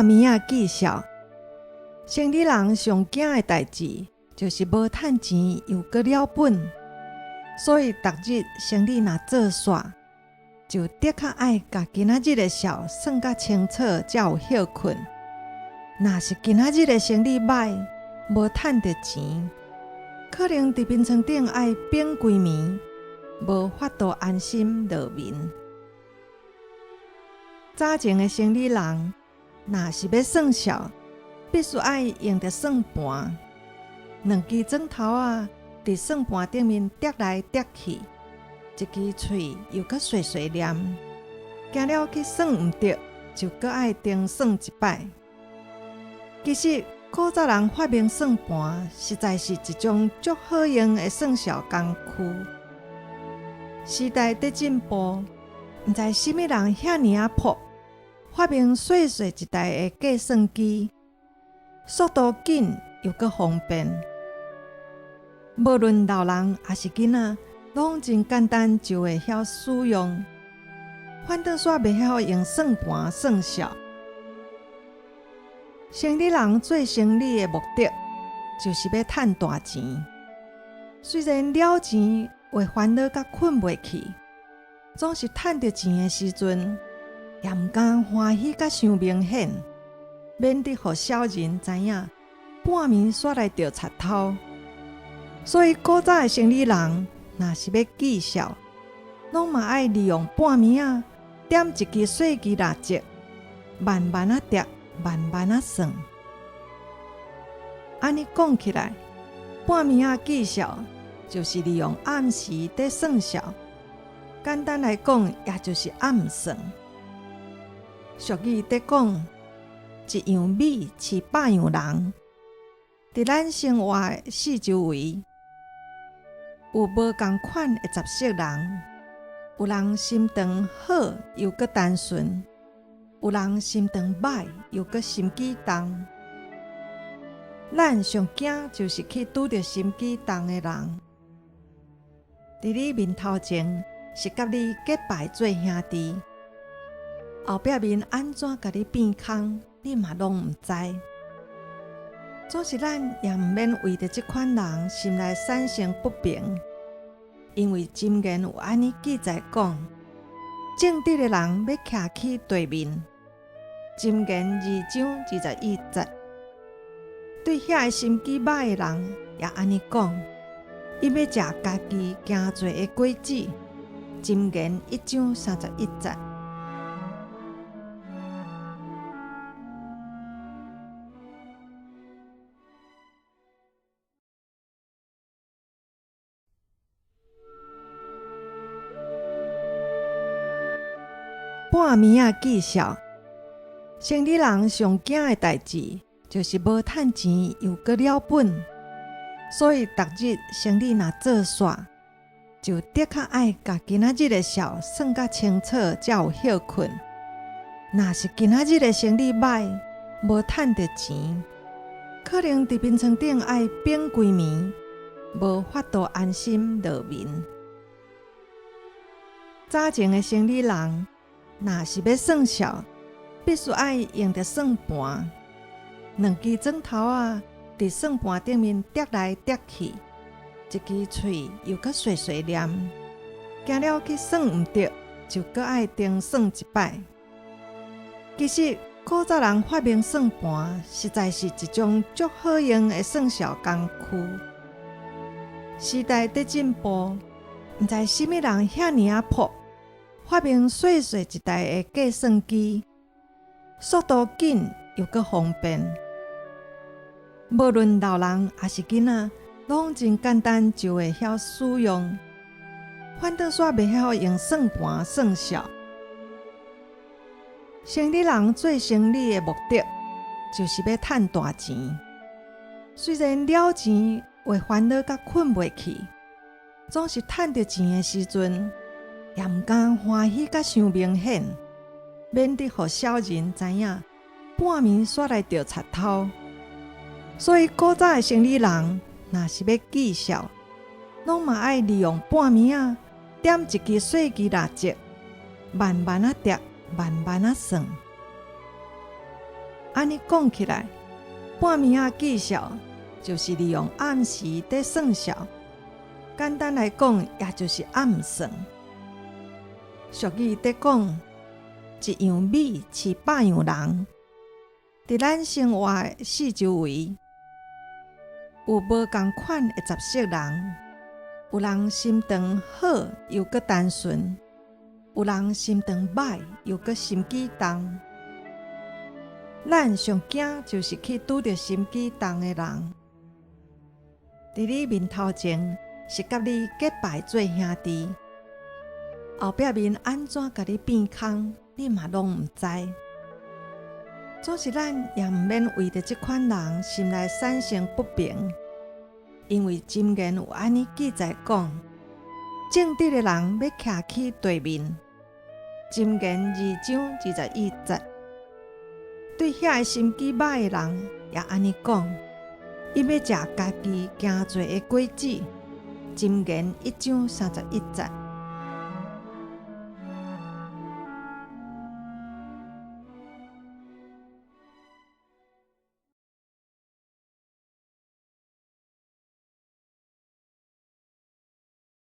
半暝仔計數，生理人上驚的代誌就是無趁錢又閣了本，所以逐日生理若做煞，就的確愛共今仔日的數算甲清楚，才有歇睏。若是今仔日的生理䆀，無趁著錢，可能佇眠床頂愛反規暝，無法度安心落眠。早前的生理人，若是欲算數，必須愛用著算盤，兩支鑽頭仔佇算盤頂面疊來疊去，一支喙又閣碎碎念，驚了去算毋著，就閣愛重算一擺。其實古早人發明算盤，實在是一種足好用的算數工具。時代佇進步，毋知啥物人遐爾仔樸，發明細細一台的計算機，速度緊又閣方便。無論老人抑是囡仔，攏真簡單就會曉使用。反倒煞袂曉用算盤算數。生理人做生理的目的，就是欲趁大錢。雖然了錢會煩惱甲睏袂去，總是趁著錢的時陣，也毋敢歡喜甲傷明顯，免得予小人知影，半暝煞來著賊偷。所以古早的生理人，若是欲計數，攏嘛愛利用半暝仔點一支細支蠟燭，慢慢仔疊，慢慢仔算。按呢講起來，半暝仔計數就是利用暗時佇算數。簡單來講，也就是暗算。俗語佇講，一樣米飼百樣人。佇咱生活的四周圍，有無仝款的雜色人，有人心腸好又閣單純，有人心腸䆀又閣心機重。咱上驚就是去拄著心機重的人。佇你面頭前是佮你結拜做兄弟，後壁面按怎共你變空，你嘛攏毋知。總是咱也毋免為著這款人心內產生不平，因為箴言有按呢記載講：正直的人欲徛起對面。箴言2章21節，對遐个心機䆀的人也按呢講，伊欲食家己行做的果子。箴言1章31節。半暝仔計數，生理人上驚的代誌就是無趁錢又閣了本，所以逐日生理若做煞，就的確愛共今仔日的數算甲清楚，才有歇睏。若是今仔日的生理䆀，無趁著錢，可能佇眠床頂愛反規暝，無法度安心落眠。早前的生理人，若是欲算數，必須愛用著算盤，兩支鑽頭仔佇算盤頂面疊來疊去，一支喙又閣碎碎念，驚了去算毋著，就閣愛重算一擺。其實古早人發明算盤，實在是一種足好用的算數工具。時代佇進步，毋知啥物人遐爾仔樸，發明細細一台的計算機，速度緊又閣方便。無論老人抑是囡仔，攏真簡單就會曉使用。反倒煞袂曉用算盤算數。生理人做生理的目的，就是欲趁大錢。雖然了錢會煩惱甲睏袂去，總是趁著錢的時陣，也毋敢歡喜甲傷明顯，免得予小人知影，半暝煞來著賊偷。所以古早的生理人，若是欲計數，攏嘛愛利用半暝仔點一支細支蠟燭，慢慢仔疊，慢慢仔算。按呢講起來，半暝仔計數就是利用暗時佇算數。簡單來講，也就是暗算。俗語佇講，一樣米飼百樣人。佇咱生活的四周圍，有無仝款的雜色人，有人心腸好又閣單純，有人心腸䆀又閣心機重。咱上驚就是去拄著心機重的人，佇你面頭前是佮你結拜做兄弟，後壁面按怎共你變空，你嘛攏毋知。總是咱也毋免為著這款人心內產生不平，因為箴言有按呢記載講：正直的人欲徛起地面。箴言2章21節。對遐个心機䆀的人也按呢講，伊欲食家己行做的果子。箴言1章31節。